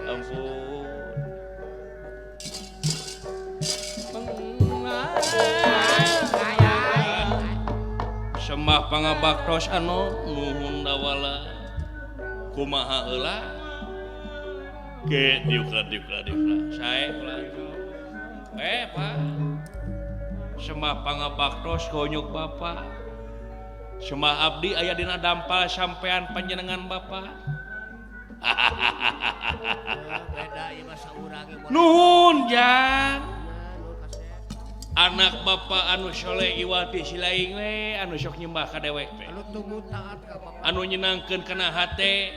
Ampun. Semah pangabaktos anu nuhun dawala. Kumaha heula? Ge diukra diukra diukra. Sae ulah. Pak. Semah pangabaktos konyuk Bapak. Semah abdi aya dina dampal sampean panjenengan Bapak. Nuhun jang. Anak Bapak anu soleh Iwati Silaing we anu sok nyembah ka dewek teh. Anu nyenangkeun kana hate.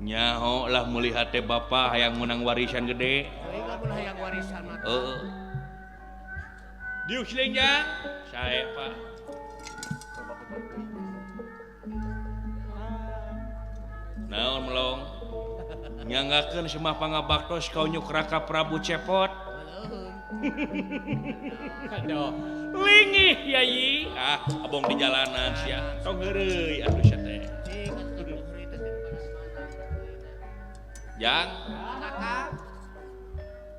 Nyaho lah meuli hate Bapak hayang menang warisan gede. Heeh. Diuk silaing jang. Sae Pak. Naon melong? Nyanggakeun semah pangabaktos ka unyuk Raka Prabu Cepot. Lingih yai. Ah, abong di jalanan sia. Tong heureuy atuh sia teh. Jang.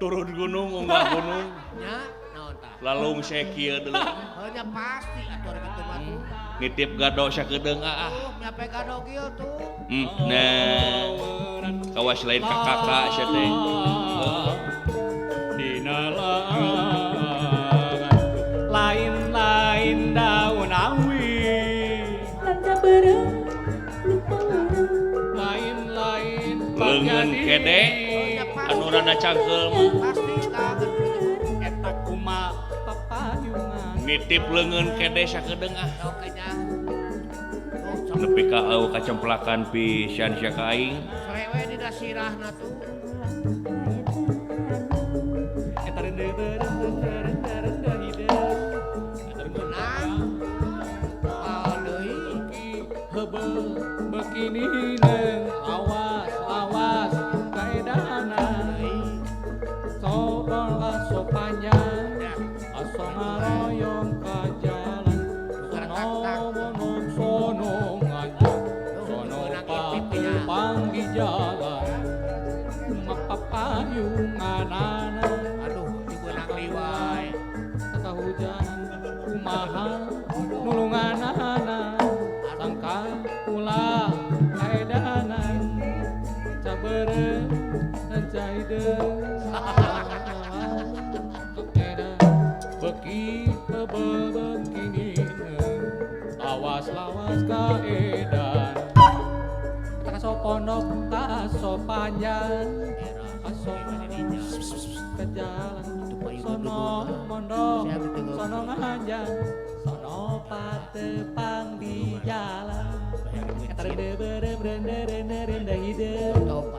Turun gunung unggah gunung. Nya, naon tah? Lalung sekieu deuleu. Heuh nya pasti atuh ari kitu mah tuh. Nitip gado sakedeung ah. Nyampe gado kieu tuh. Nah. Kawas lain ka kakak sia teh. Dina lain-lain daun awi. Lain-lain leungeun kede anu rada cangkeul mah. Eta kumaha papayungan. Nitip leungeun kede sakedeung ah. Nepi ka au kacemplakan pisan sia ka aing. Sarewe dina sirahna tuh. Eta rende rende rende hideung. Menang. Deui. Heubeul beuki nineung awas awas kaedana. Sobol aso panjang aso ngaroyong ka jalan. Sono monok sono ngajak sono panggih jalan. Mapapayunganana. Aduh dibeunang liwai. Kakahujanan kumaha nulunganana. Sangka ulah kaedanan. Cabereum hideung. Edan beuki heubeul beuki nineung. Awas lawas kaedan. Kaso pondok kaso panjang kaso ke jalan. Sono mondok sono nganjang sono patepang di jalan. Eta rende berem rende rende rende hideung.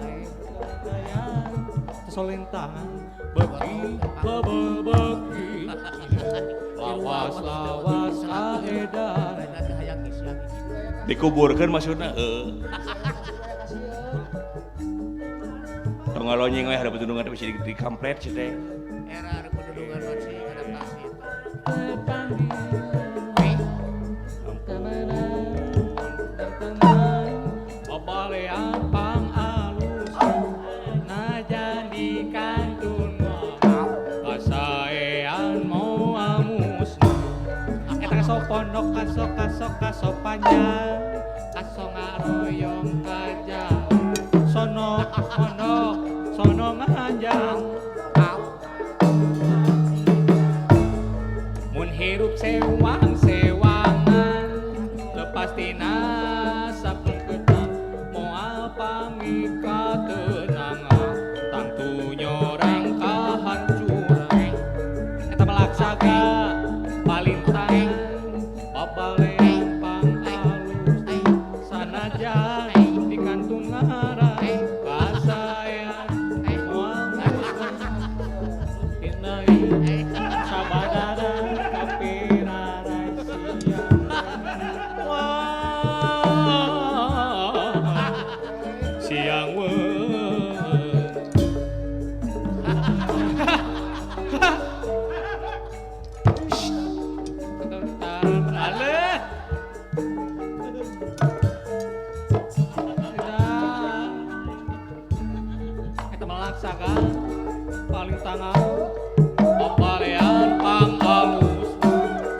Solintangan beuki beubeul beuki lawas lawas aedan. Dikuburkeun maksudna heuh. Tong ngalonyeng we ada pedundungan teh bisa dikampret sia teh. Era ada pedundungan masih adaptasi. Babalean pangalus najan di kantun kasaean moal musnah. Eta kaso pondok kaso kaso kaso panjang kaso ngaroyong ka jalan. Sono pondok sono nganjang. Mun hirup sewang sewangan lepas tina saben ketik moal pamikatenangan tangtu nyorang kahancuran. Eta melaksaga palintang babalean pangalus sanajan di kantung ngaran kasaean moal musnah. Dina ieu sabadaran kapirarai siang. Wah, siang weung. Aleh. Palentangan papalean pangalus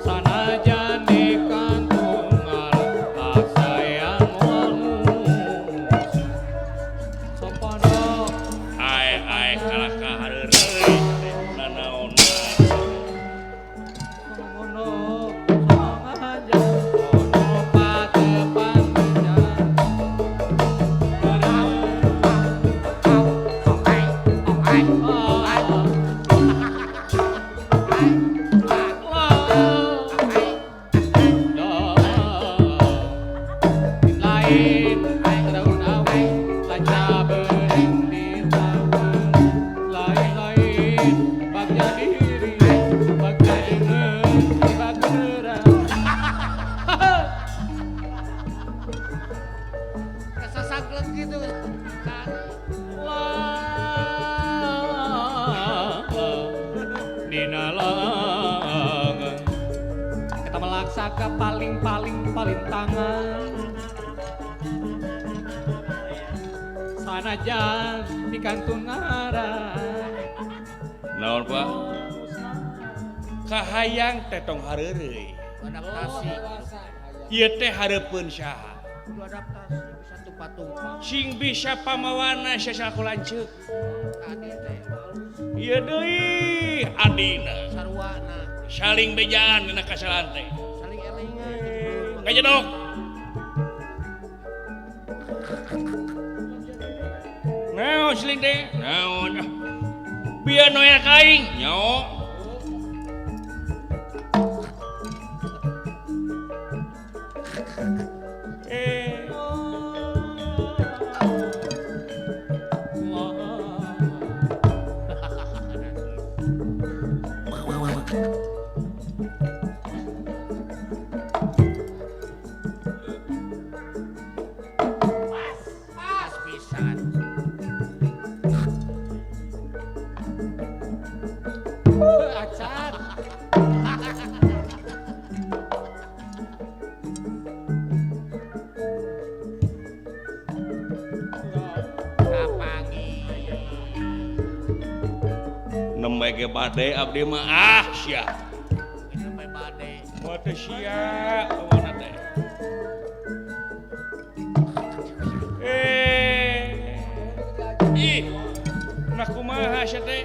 sanajan di kantung kasaean moal musuh sopono Ae ae kalaka hareureuy nanaon. Ngono sangaja ono patepan lain daun awi laca beureum di taman lain-lain bagja diri bagja deungeun bageureun. Kesasaglek gitu. Dina langen eta melaksaka paling-paling palintangan sanajan di kantun ngaran. Naon Pak? Kahayang teh tong hareureuy. Adaptasi. Ieu teh hareupeun saha? Kudu adaptasi bisa tumpah-tumpah. Sing bisa pamawana sasalaku lanceuk. Tadi teh Ieu deui adina. Saruana Saling bejaan dina kasalahan teh. Saling elingan gitu. Ngajedok. Naon seling teh? Naon? Ah. Biar noel ka aing. Nyaho. Eh, Pas pisan. Acan. Kapangi. Nembe ge bade abdi mah ah sia. Sampai bade. Moal teh sia pokona teh. Eh. Ih. Nah kumaha sia teh?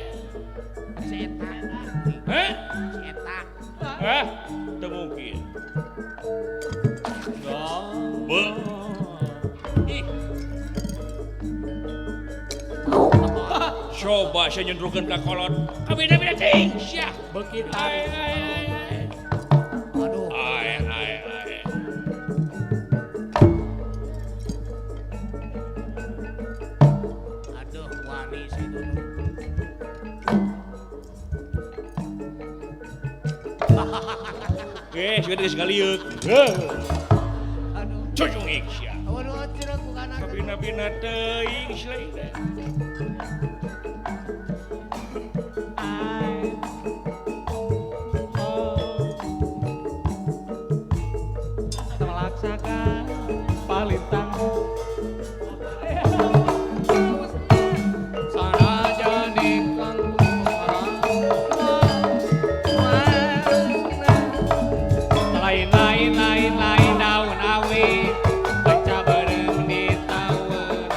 Si eta. Hah? Si eta. Hah? Teu mungkin. Be. Ih. Coba saya nyundrukeun ka kolot. Kabina-bina ting sia. Beuki Ai ai ai ai. Aduh. Ai ai ai. Aduh, wani si dulu. Eh, sudah geus galieuk. Aduh. Cucung sia. Aduh, cenah bukan aku. Kabina-bina teuing sia teh. Melaksanakan palintang sanajan di lain lain lain lain daun awi baca beureum di taweun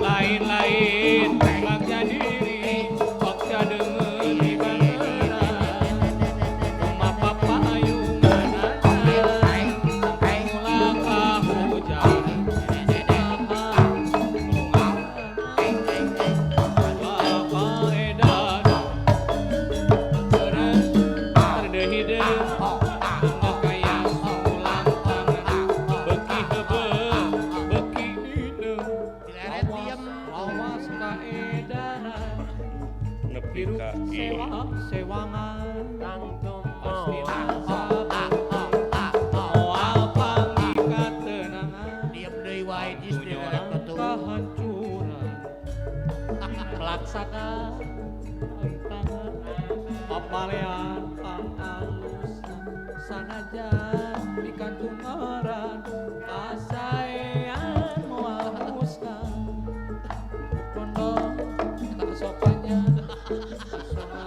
lain lain bagja diri bagja deungeun di bageuran rumah papayungan mula kahujan Dileret diem. Awas kaedaran Nepi hirup ka ieu. sewa sewangan pasti moal panggih katenangan Diem deui wae jis dileret betul. Kehancuran melaksana tangan papalean pangalus sanajan di kantungaran kasaean moal musnah kondo eta kesopannya kasopan.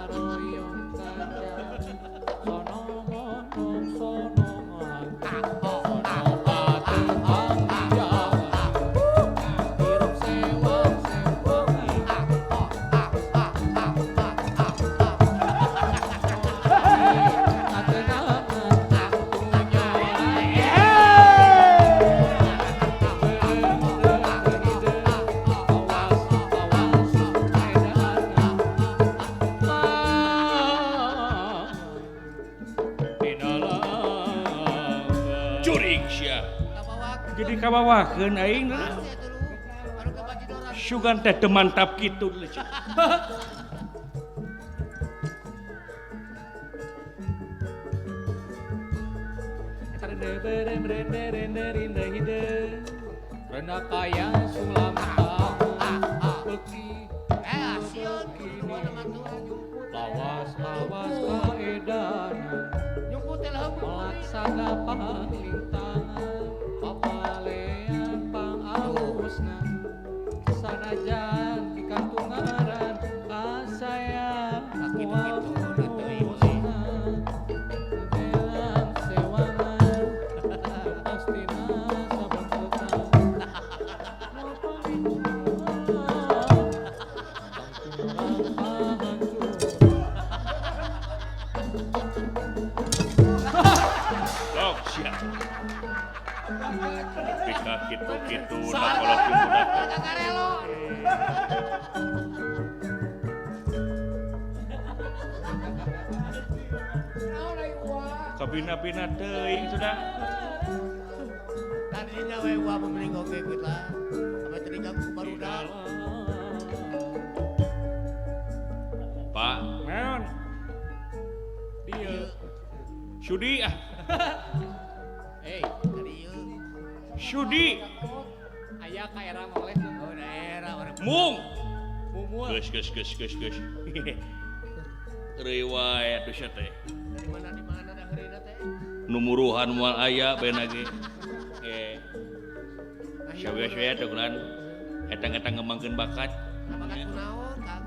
Jurig sia. Jadi kabawakeun aing sugan teh teu mantap kitu. Rena kaya sulam beki lawas lawas kaedanan laksana panglintangan papalean pangalusna sanajan dikantungaran kasaya moal putusna udelan sewangan pastina saben petang Kitu-kitu nah kalau budak kabina-bina teuing sudah. Tadinya we uang membeli oge kuit lah. Sampai tadi ku barudak. Pak, naon? Dieu. Sudi ah. Eh, tadi ieu. Sudi. Aya ka era moleh. Oh, daerah orang. Mung. Mumul. Geus geus geus geus geus. Reuy wae atuh sia teh. Di mana di mana dah heurina teh? Nu muruhan moal aya bae ge. Eh. Sawios-wios teh kulan eta-eta ngembangkeun bakat. Bakat kunaon, Kang?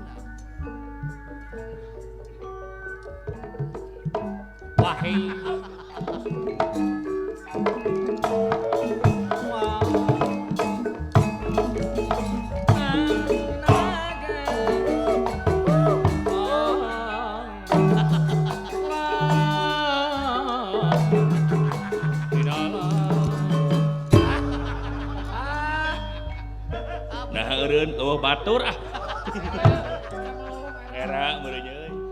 Wahai. Nah, eureun eueuh batur ah. Era meureun euy.